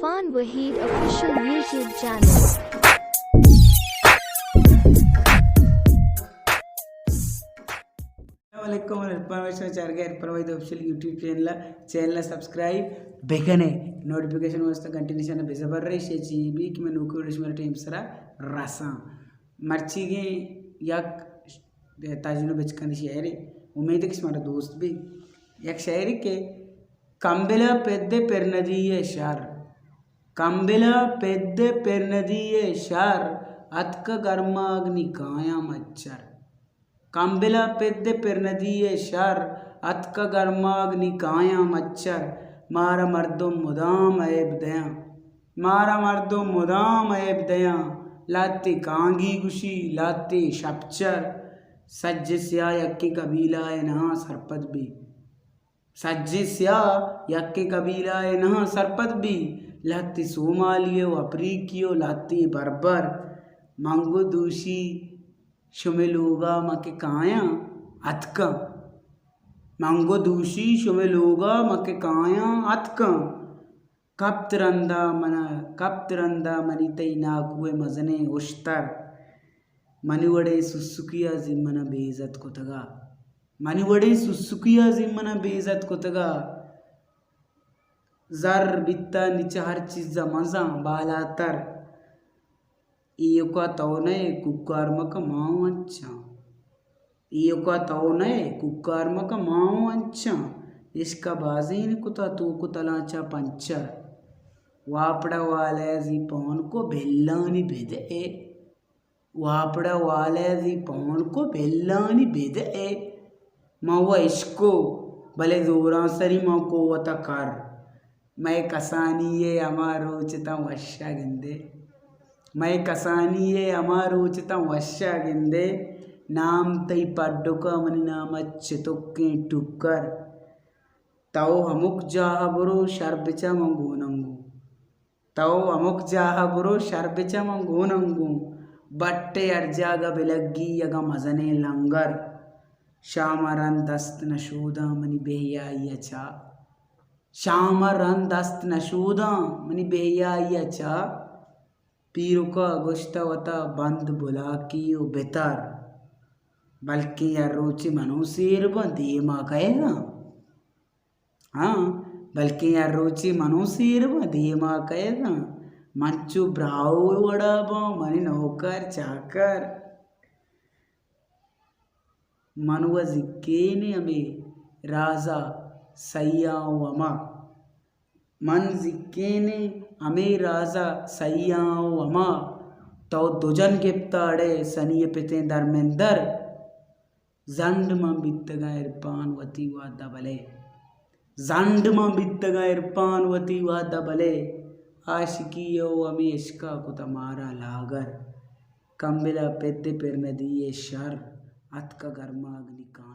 عرفان Waheed official YouTube channel. السلام علیکم، عرفان وحید، چارگے Irfan Waheed official YouTube channel, channel subscribe بکنے، نوٹیفیکیشن واسطہ گھنٹی نشانہ بزبر رہے، شے چی بھی کہ میں نوکی ویڈیو شمارا ٹائم سرا رساں۔ مرچیگیں یک تاجون بچکانی شعرے، امید کہ شمارا دوست بی۔ یک شعرے کہ کمبل ءَ پد ءَ پر ندی ءَ شر۔ کمبل ءَ پد ءَ پر ندی ءَ شر، اتک گرماگ نی کایاں مچھر۔ کمبل ءَ پد ءَ پر ندی ءَ شر، اتک گرماگ نی کایاں مچھر۔ مارا مردم مدام عیب دیاں، مارا مردم مدام عیب دیاں۔ لہتے کانگی گوشی، لہتے شپچر۔ سجیں سیاہ یکیں قبیلہ ءَ نہاں سرپد بی۔ سجیں سیاہ یکیں قبیلہ ءَ نہاں سرپد بی، لہتے سومالی ءُ اپریکی ءُ لہتے بربر۔ من گوں دوشی شمے لوگا من کہ کایاں اتکاں۔ من گوں دوشی شمے لوگا من کہ کایاں اتکاں۔ کپت رندا منا، کپت رندا منی تئی ناکو ءِ مزنیں اشتر۔ منی وڑیں سسکی ءَ زی منا بے عزت کتگا۔ منی وڑیں سسکی ءَ زی منا بے عزت کتگا۔ زر بیتہ نی چہ ہر چیز ءَ مزاں بالاتر۔ ایوکا تو نئے کوکار مکن ما اوں انچاں۔ ایوکا تو نئے کوکار مکن ما اوں انچاں۔ عشق ءَ بازین کتا توک ءُ تلانچا پنچر۔ واپڑا والے زی پون کو بھلانی بدئے۔ واپڑا والے زی پون کو بھلانی بدئے۔ من و عشقو بلے زورانسری من کو وتا کر۔ مئے کسانی ءِ ہما روچ تاں وشا گندے۔ مئے کسانی ءِ ہما روچ تاں وشا گندے۔ نام تئی پڈکا منی نام ءَ چتکیں ٹکر۔ تو ہمک جاہ برو شر بچا من گوننگوں۔ تو ہمک جاہ ءَ برو شر بچا من گوننگوں۔ بٹ ءِ ہر جاگہ بلگی اگاں مزنیں لنگر۔ شام ءَ رند دست نشوداں منی بے حیائی ءَ چا۔ شام ءَ رند دست نشوداں منی بے حیائی ءَ چا۔ پیرکا گوشتہ وتا بند بلاکی ءُ بتر۔ بلکیں ہر روچے منو سیر باں دیما کئیگاں۔ ہاں، بلکیں ہر روچے منو سیر باں دیما کئیگاں۔ من چو براہوئے وڑا باں، منی نوکر چاکر۔ من و زکینے ہمے رازا سیاں و ہما۔ من زکینے ہمے رازا سیاں و ہما۔ تو دو جن گپتاڑے سنی پتیں درمندر۔ زنڈ من بیتگاں عرفان وتی وھد ءَ بلے۔ زنڈ من بیتگاں عرفان وتی وھد ءَ بلے۔ عاشقی ءَ و ہمے عشق ءَ کتہ مارا لاگر۔ کمبل ءَ پد ءَ پر ندی ءَ شر، اتکہ گرماگ نی کان۔